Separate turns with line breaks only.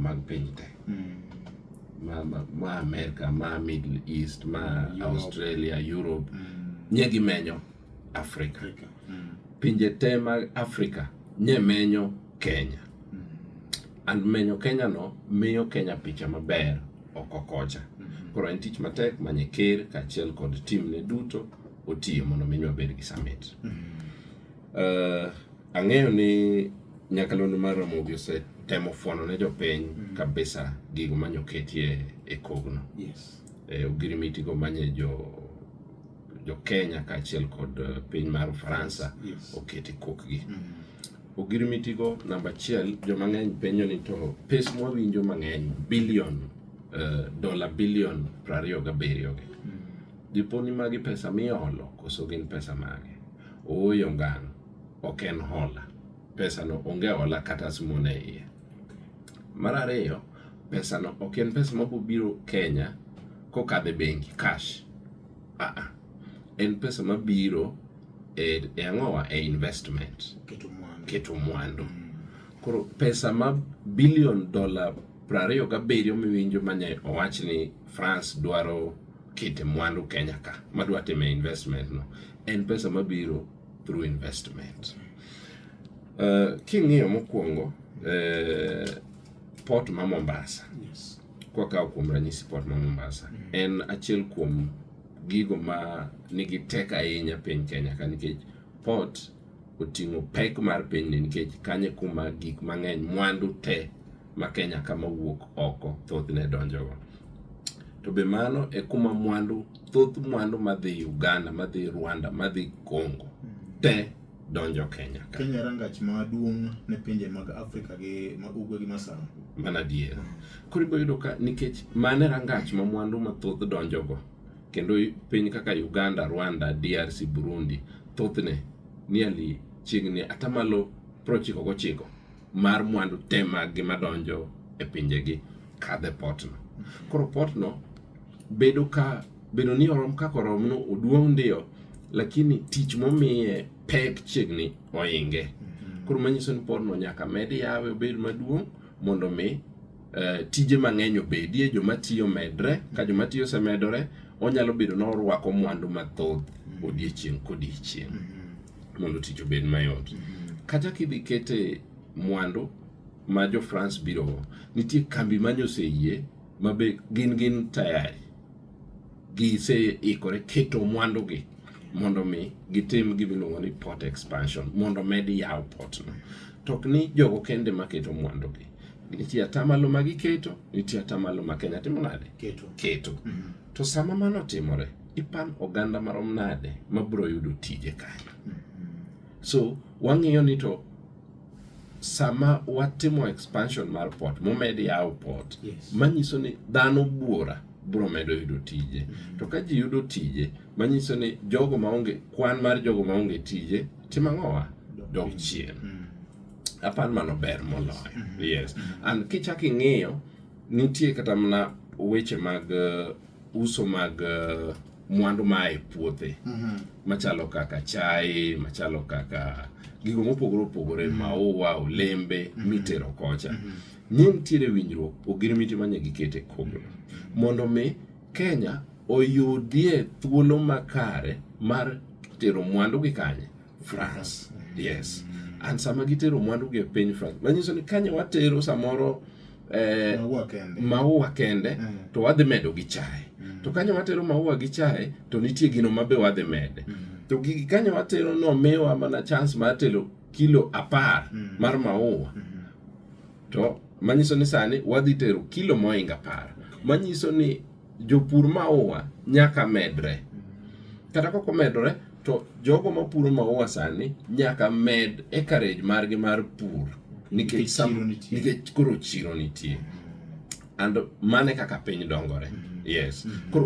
mag piny te. Ma America, ma Middle East, ma
Europe.
Australia, Europe, nye gimenyo Africa.
Africa.
Pinje te mag Africa nye menyo Kenya. And menyo Kenya no miyo Kenya picha maber oko kocha. Koro en tich matek manye ker kaachiel kod team ne duto otiyo mondo mi wabed gi summit. Ang'eyo ni nyakalondo mar Ramogi osetemo fwano ne jopiny kabisa gigo manyoketie e kogno. Ogirimiti go manye jo Kenya kaachiel kod piny mar Ufaransa okete kokgi. Ogirimiti go namba achiel, joma ng'eny penjo ni to pes mwawinjo mang'eny billion dola billion 27 gi. Dipo ni magi pesa miolo koso gin pesa mage? Ooyo ngang', ok en hola. Pesa no onge hola kata simone e iye. Mar ariyo, pesa no ok en pesa mabiro Kenya kokadho e bengi cash. En pesa mabiro e ang'owa e investment.
Keto mwandu.
Keto mwandu. Koro pesa ma billion dola 27 miwinjo manye owach ni France dwaro kete mwandu Kenya ka, madwa time investment no, en pesa mabiro through investment. King'iyo mokwongo port ma Mombasa. Kwakawo kuom ranyisi port ma Mombasa, en achiel kuom gigo ma nigi tek ahinya piny Kenya ka, nikech port oting'o pek mar pinyni, nikech kanyo kuma gik mang'eny, mwandu te ma Kenya kama wuok oko thothne donjogo. To be mano e kuma mwandu, thoth mwandu madhi Uganda, madhi Rwanda, madhi Congo te donjo Kenya ka.
Kenya rangach maduong' ne pinje mag Afrika gi ma ugwe gi masawa.
Mana adier. Koro ibiro yudo ka nikech mano e rangach ma mwandu mathoth donjogo, kendo piny kaka Uganda, Rwanda, DRC, Burundi, thothne nearly chiegni atamalo 99 mar mwandu te mag gi madonjo e pinjegi kadho e port no. Koro port no bedo ka bedo ni orom kaka orom no, oduong' ndiyo, lakini tich momiye pek chiegni oinge. Koro manyiso ni port no nyaka med yawe obed maduong' mondo mi tije mang'eny obedie, joma tiyo medre. Ka joma tiyo osemedore, onyalo bedo ni orwako mwandu mathoth odiechieng' kodiechieng' mondo tich obed mayot. Kata kidhi kete mwandu ma jo France biro go, nitie kambi manyoseyie ma be gin tayari, giseikore keto mwandu gi mondo mi gitim gima iluongo ni port expansion, mondo med yaw port no. To ok ni jogo kende maketo mwandu gi, nitie atamalo ma giketo, nitie atamalo ma Kenya timo nade?
Keto.
Keto. To sama mano otimore, ipan oganda marom nade mabiro yudo tije kanyo. So wang'iyo ni to sama watimo expansion mar port, momed yaw port, manyiso ni dhano buora biro medo yudo tije. To ka ji yudo tije, manyiso ni jogo maonge, kwan mar jogo maonge tije timo ang'owa? Dok chien. Apan mano ber moloyo. Yes. And kichak ing'iyo, nitie kata mana weche mag uso mag mwandu maa e puothe machalo kaka chai, machalo kaka gigo mopogore opogore, maua, olembe mitero kocha. Ni nitiere winjruok ogirimiti manye gikete kogno mondo mi Kenya oyudie thuolo makare mar tero mwandu gi kanye? France. Yes. And sama gitero mwandu gi e piny France, manyiso ni kanye watero samoro
maua kende,
maua kende to wadhi medo gi chae. To kanyo watero maua gi chae to nitie gino mabe wadhi mede. To gigi kanyo watero no miwa mana chance mar tero kilo 10 mar maua. To manyiso ni sani wadhi tero kilo moingo 10. Manyiso ni jopur maua nyaka medre. Kata kok omedore to jogo mapuro maua sani nyaka med acreage margi mar pur nikech koro chiro nitie. And mane kaka piny dongore. Yes. Koro